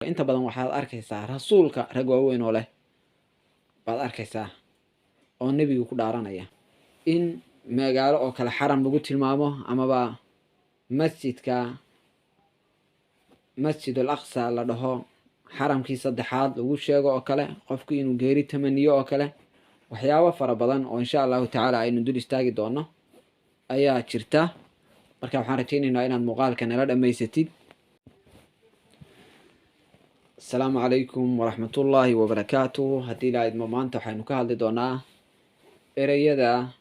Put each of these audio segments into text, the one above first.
Inta badan waxaad arkaysaa rasuulka rag waaweyn oo leh baad arkaysaa oo nebigu ku dhaaranaya. In magaalo oo kale xaram lagu tilmaamo amaba masjidka Masjid al Aqsa la dhaho xaramkii saddexaad lagu sheego oo kale, qofku inuu geeri tamaniyo oo kale, waxyaabo fara badan oo insha Allahu tacaala aynu dul istaagi doono ayaa jirta. Marka waxaan rajaynaynaa inaad muuqaalka nala dhammaysatid. Asalaamu calaykum waraxmatullaahi wabarakaatu. Haddii ilaa idmo, maanta waxaynu ka hadli doonaa ereyada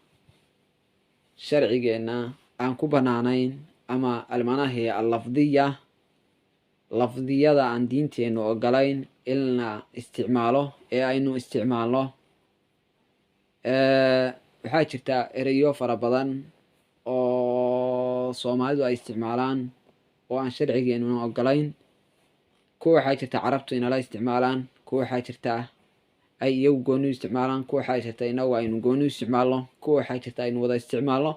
sharcigeenna aan ku banaanayn ama almanaahiya allafdiya, lafdiyada aan diinteennu ogolayn in la isticmaalo ee aynu isticmaalno. Waxaa jirta ereyo fara badan oo Soomaalidu ay isticmaalaan oo aan sharcigeenuna ogolayn. Kuwa waxaa jirta Carabtu inala isticmaalaan, kuwa waxaa jirta ay iyagu gooni u isticmaalaan, kuwa waxaa jirta inagu aynu gooni u isticmaalno, kuwa waxaa jirta aynu wada isticmaalno.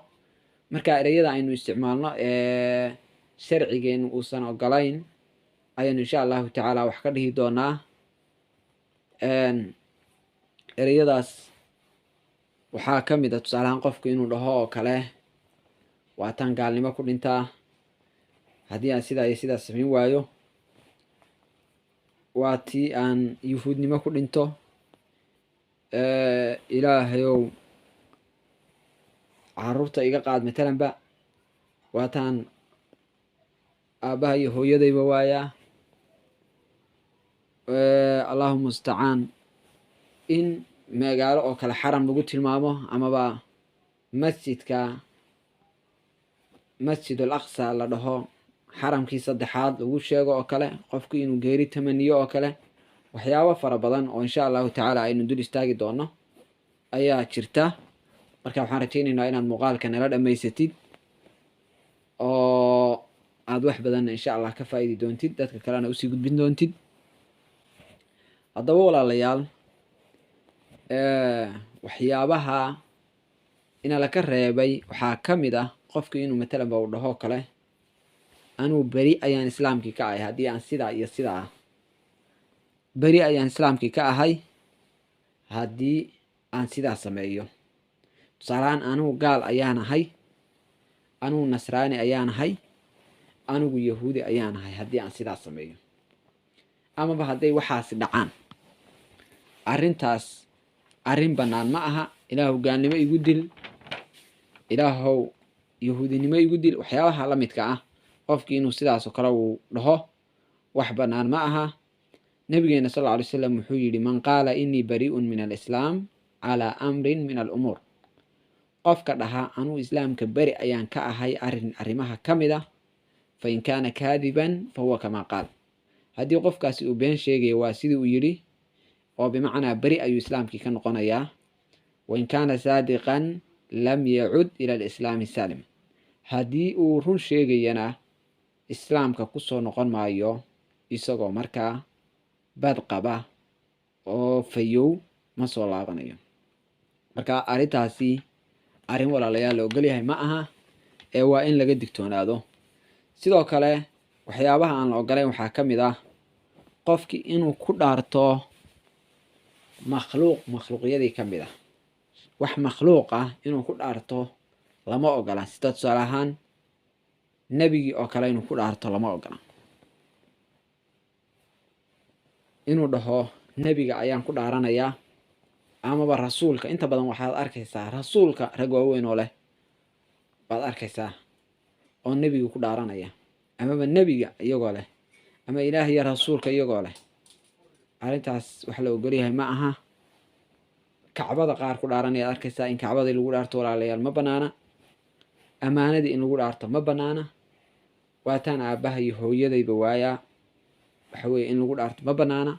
Marka ereyada aynu isticmaalno ee sharcigeenu uusan ogolayn ayaynu insha Allahu tacaala wax ka dhihi doonaa. Ereyadaas waxaa ka mid a tusaaleahaan qofku inuu dhaho oo kale, "Waataan gaalnimo ku dhintaa haddii aan sidaa iyo sidaas samayn waayo, waa tii aan Yuhuudnimo ku dhinto, Ilaahayow caruurta iga qaad," matalanba, "waataan aabbaha iyo hooyadayba waayaa," Allahu mustacaan. In magaalo oo kale xaram lagu tilmaamo amaba masjidka Masjid al Aqsa la dhaho xaramkii saddexaad lagu sheego oo kale, qofku inuu geeri tamaniyo oo kale, waxyaabo fara badan oo insha Allahu tacaala aynu dul istaagi doono ayaa jirta. Marka waxaan rajaynaynaa inaad muuqaalka nala dhammaysatid oo aada wax badanna insha Allah ka faa'idi doontid, dadka kalena usii gudbin doontid. Haddaba walaalayaal, waxyaabaha ina laka reebay waxaa ka mid ah qofku inuu matalanba uu dhaho kale, "Anuu beri ayaan Islaamkii ka ahay haddii aan sidaa iyo sidaa, beri ayaan Islaamkii ka ahay haddii aan sidaa sameeyo." Tusaalahaan, "Anugu gaal ayaan ahay, anugu Nasraani ayaan ahay, anigu Yahuudi ayaan ahay haddii aan sidaa sameeyo," amaba hadday waxaasi dhacaan. Arrintaas arrin bannaan ma aha. "Ilaahow gaalnimo igu dil, Ilaahow Yahuudinimo igu dil," waxyaabaha la midka ah, qofkii inuu sidaas oo kale uu dhaho wax bannaan ma aha. Nabigeena sal alla alay slam wuxuu yidhi, "Man qaala inii barii'un min alislaam calaa amrin min alumuur," qofka dhaha, "Anuu Islaamka beri ayaan ka ahay arrin arrimaha ka mid ah, fa in kaana kaadiban fa huwa kamaa qaal, haddii qofkaasi uu been sheegaya waa sidii uu yidhi, oo bimacnaa beri ayuu Islaamkii ka noqonayaa, wain kaana saadiqan lam yacud ila alislaami saalim, haddii uu run sheegayana Islaamka kusoo noqon maayo isagoo markaa bad qaba oo fayow ma soo laabanayo. Marka arrintaasi arrin walaalayaal la ogolyahay ma aha ee waa in laga digtoonaado. Sidoo kale waxyaabaha aan la ogolayn waxaa ka mid ah qofkii inuu ku dhaarto makhluuq makhluuqyadii ka mid ah. Wax makhluuq ah inuu ku dhaarto lama ogola. Sida tusaale ahaan nebigii oo kale inuu ku dhaarto lama ogola. Inuu dhaho, "Nebiga ayaan ku dhaaranayaa," amaba rasuulka. Inta badan waxaad arkaysaa rasuulka rag waaweyn oo leh baad arkaysaa oo nebigu ku dhaaranaya, amaba nebiga iyagoo leh, ama Ilaah iyo rasuulka iyagoo leh. Arrintaas wax la ogolyahay ma aha. Kacbada qaar ku dhaaranaya ad arkaysaa. In kacbadii lagu dhaarto, walaalayaal, ma banaana. Ammaanadii in lagu dhaarto ma banaana. "Waataan aabbaha iyo hooyadayba waayaa," waxa weeye in lagu dhaarto ma banaana.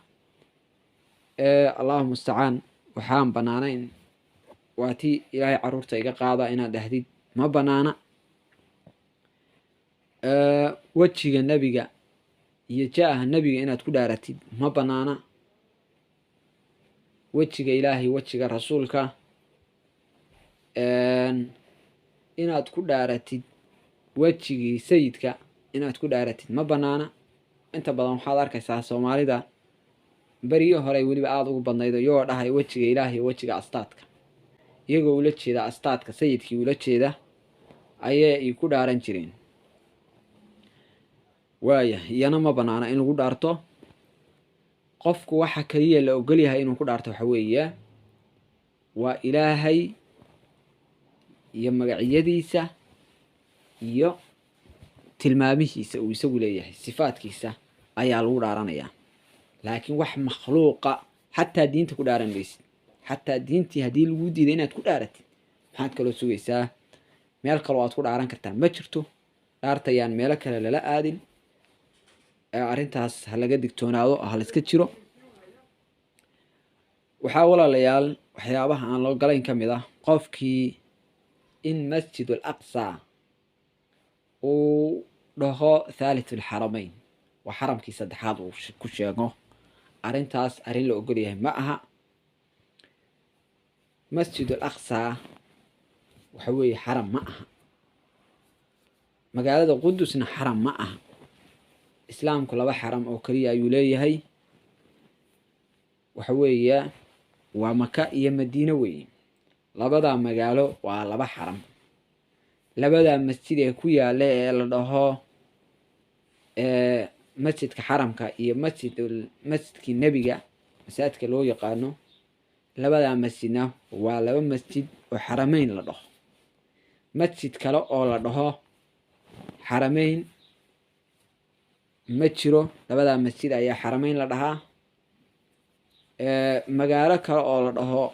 Allahu mustacaan. Waxaan banaanayn, "Waa tii Ilaahay caruurta iga qaada," inaad dhahdid ma banaana. Wejiga nebiga iyo jaaha nebiga inaad ku dhaaratid ma banaana. Wejiga Ilaahay, wejiga rasuulka inaad ku dhaaratid, wejigii sayidka inaad ku dhaaratid ma banaana. Inta badan waxaad arkaysaa Soomaalida beryo horey weliba aada ugu badnayd iyagoo dhahay wejiga Ilaahay iyo wejiga astaadka, iyagoo ula jeeda astaadka sayidkii ula jeeda ayay ku dhaaran jireen. Waaya, iyana ma banaana in lagu dhaarto. Qofku waxa kaliya la ogol yahay inuu ku dhaarto waxa weeye waa Ilaahay iyo magacyadiisa iyo tilmaamihiisa uu isagu leeyahay, sifaadkiisa ayaa lagu dhaaranayaa. Laakiin wax makhluuqa xataa diinta ku dhaaran maysid. Xataa diintii haddii lagu diiday inaad ku dhaaratid, maxaad kaloo sugaysaa? Meel kaloo aad ku dhaaran kartaa ma jirto. Dhaartayaan meelo kale lala aadin. Arrintaas ha laga digtoonaado, ha la iska jiro. Waxaa walaalayaal waxyaabaha aan loo galayn ka mid ah qofkii in Masjid al Aqsa uu dhaho thalith alxaramayn, waa xaramkii saddexaad uu ku sheego. Arrintaas arrin la ogol yahay ma aha. Masjid al Aqsa waxa weeye xaram ma aha, magaalada Qudusna xaram ma aha. Islaamku laba xaram oo keliya ayuu leeyahay, waxa weeye waa Maka iyo Madiine weeye. Labadaa magaalo waa laba xaram. Labadaa masjid ee ku yaala ee la dhaho masjidka xaramka iyo masjidkii nebiga, masaajidka loo yaqaano, labadaa masjidna waa laba masjid oo xarameyn la dhaho. Masjid kale oo la dhaho xarameyn ma jiro. Labadaa masjid ayaa xarameyn la dhahaa. Magaalo kale oo la dhaho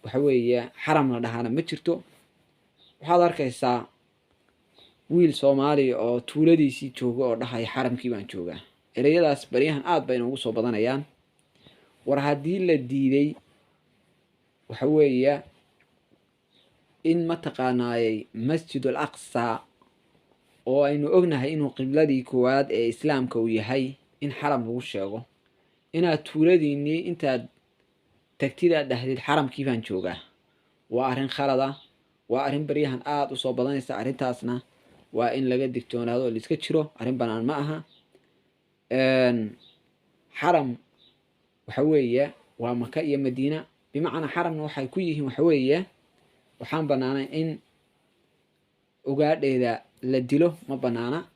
waxa weeye xaram la dhahaana ma jirto. Waxaad arkaysaa wiil Soomaaliya oo tuuladiisii jooga oo dhahaya xaramkii baan joogaa. Ereyadaas baryahan aad bay inoogu soo badanayaan. War haddii la diiday waxa weeye in mataqaanaayey Masjid al Aqsa oo aynu ognahay inuu qibladii koowaad ee islaamka uu yahay in xaram lagu sheego, inaad tuuladiinii intaad tagtid aad dhahdid xaramkii baan joogaa, waa arrin khalada, waa arrin baryahan aada usoo badanaysa. Arrintaasna waa in laga digtoonaado oo laiska jiro, arrin banaan ma aha. Xaram waxa weeye waa Maka iyo Madiina. Bimacnaa xaramna waxay ku yihiin waxa weeye waxaan banaanayn in ugaadheeda la dilo, ma banaana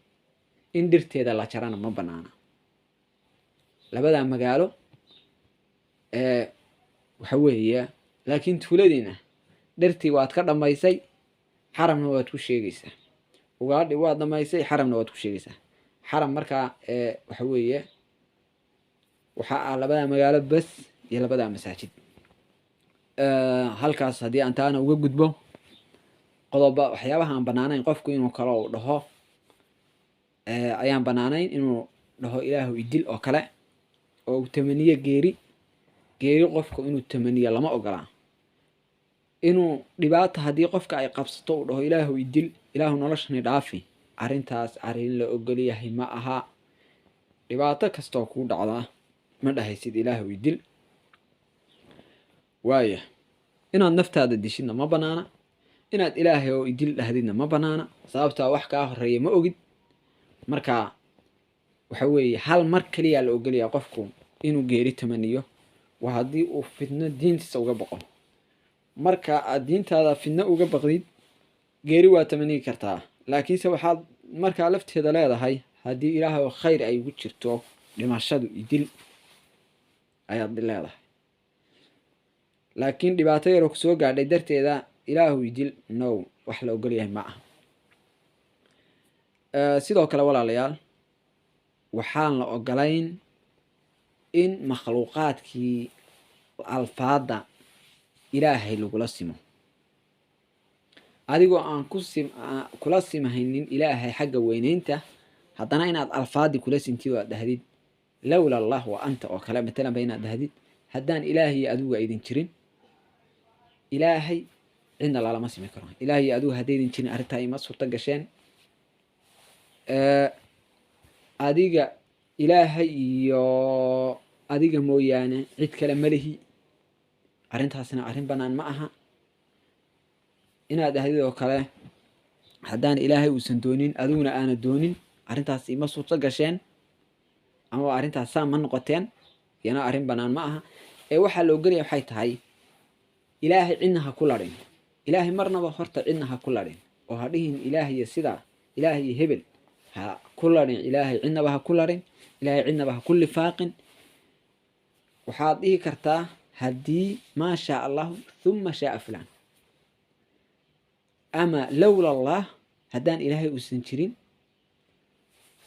in dhirteeda la jarana, ma banaana. Labadaa magaalo waxa weeye, laakiin tuuladiina dhirtii waad ka dhamaysay, xaramna waad ku sheegaysaa. Ugaadhi waad dhamaysay, xaramna waad ku sheegaysaa. Xaram markaa waxa weeye waxa ah labadaa magaalo bes iyo labadaa masaajid. Halkaas haddii aan taana uga gudbo, qodoba waxyaabaha aan banaanayn qofku inuu kalo u dhaho ayaan banaanayn inuu dhaho Ilaahu idil oo kale, oo uu tamaniyo geeri. Geeri qofku inuu tamaniyo lama ogolaa. Inuu dhibaata haddii qofka ay qabsato uu dhaho Ilaahu idil, Ilaahu noloshani dhaafi, arrintaas arrin la ogol yahay ma aha. Dhibaato kastoo kuu dhacdaa ma dhahaysid Ilaahu idil. Waaya, inaad naftaada dishidna ma banaana, inaad Ilaahay oo idil dhahdidna ma banaana, sababtaa wax kaa horeeya ma ogid. Marka waxa weeye hal mar keliyaa la ogolyahay qofku inuu geeri tamaniyo, waa haddii uu fitno diintiisa uga baqo. Marka aad diintaada fitno uga baqdid, geeri waa tamaniyi kartaa, laakiinse waxaad markaa lafteeda leedahay haddii Ilaahay oo khayr ay ugu jirto dhimashadu idil ayaad leedahay. Laakiin dhibaato yaroo kusoo gaadhay darteeda Ilaahu idil, no, wax la ogol yahay ma aha. Sidoo kale walaalayaal, waxaan la ogolayn in makhluuqaadkii alfaadda Ilaahay lagula simo, adigoo aan kula simahaynin Ilaahay xagga weyneynta, haddana inaad alfaadii kula sintid oo aad dhahdid lowla Allah wa anta oo kale, matalan ba inaad dhahdid haddaan Ilaahay iyo adigu aydin jirin. Ilaahay cidna lalama simi karo. Ilaahay iyo adigu haddaydin jirin arrintaa ima suurto gasheen. Adiga Ilaahay iyo adiga mooyaane cid kale malihi, arrintaasna arrin banaan ma aha. Inaad dhahdid oo kale haddaan Ilaahay uusan doonin adiguna aana doonin, arrintaas ima suurto gasheen. Ama arrintaas saa ma noqoteen, iyana arrin bannaan ma aha. Ee waxaa la ogolaya waxay tahay Ilaahay cidna ha ku ladhin. Ilaahay marnaba horta cidna ha ku ladhin, oo ha dhihin Ilaahay iyo sidaa, Ilaahay iyo hebel ha ku ladhin. Ilaahay cidnaba ha ku ladhin, Ilaahay cidnaba ha ku lifaaqin. Waxaad dhihi kartaa haddii maa shaa Allahu thumma shaaa fulaan, ama lowla Allah, haddaan Ilaahay uusan jirin,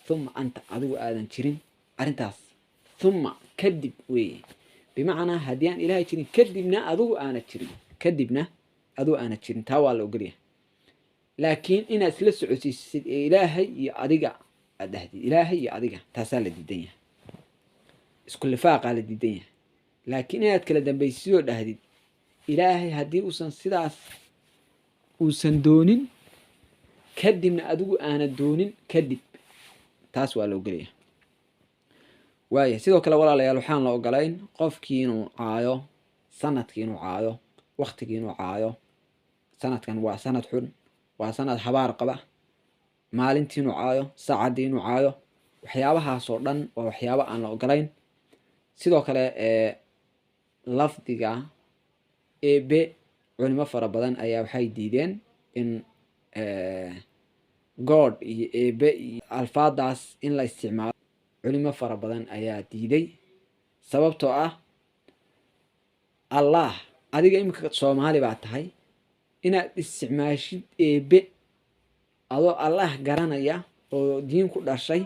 thumma anta, adigu aadan jirin. Arrintaas thumma kadib weeye, bimacnaa haddii aan Ilaahay jirin kadibna adigu aana jirin, kadibna adigu aana jirin, taa waa la ogolyahay. Laakiin inaad isla socodsiisid ee Ilaahay iyo adiga aad dhahdid, Ilaahay iyo adiga, taasaa la diidan yahay, isku lifaaqaa la diidan yahay. Laakiin inaad kala dambaysidoo dhahdid Ilaahay haddii uusan sidaas uusan doonin kadibna adigu aana doonin kadib, taas waa la ogolyahay. Waaya, sidoo kale walaalayaal, waxaan la ogolayn qofkii inuu caayo sanadkii, inuu caayo waktigii, inuu caayo sanadkan waa sanad xun, waa sanad habaar qaba, maalintii inuu caayo, saacaddii inuu caayo, waxyaabahaasoo dhan waa waxyaabo aan la ogolayn. Sidoo kale lafdiga Eebe culimo fara badan ayaa waxay diideen in God iyo Eebe iyo alfaadaas in la isticmaalo. Culimo fara badan ayaa diiday, sababtoo ah Allah, adiga iminka Soomaali baa tahay, inaad isticmaashid Eebe adoo Allah garanaya oo diin ku dhashay,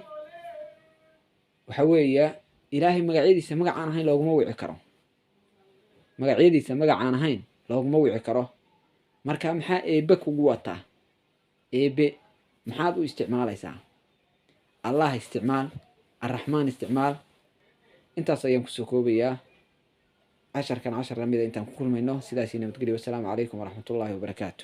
waxa weeye Ilaahay magacyadiisa magacaan ahayn looguma wici karo, magacyadiisa magacaan ahayn looguma wici karo. Marka maxaa Eebe kugu wataa? Eebe maxaad u isticmaalaysaa? Allah isticmaal, Arraxmaan isticmaal. Intaas ayaan kusoo koobayaa casharkan. Cashar lamida intaan ku kulmayno, sidaasii nabadgelyo. Wassalaamu calaykum waraxmatullaahi wabarakaatu.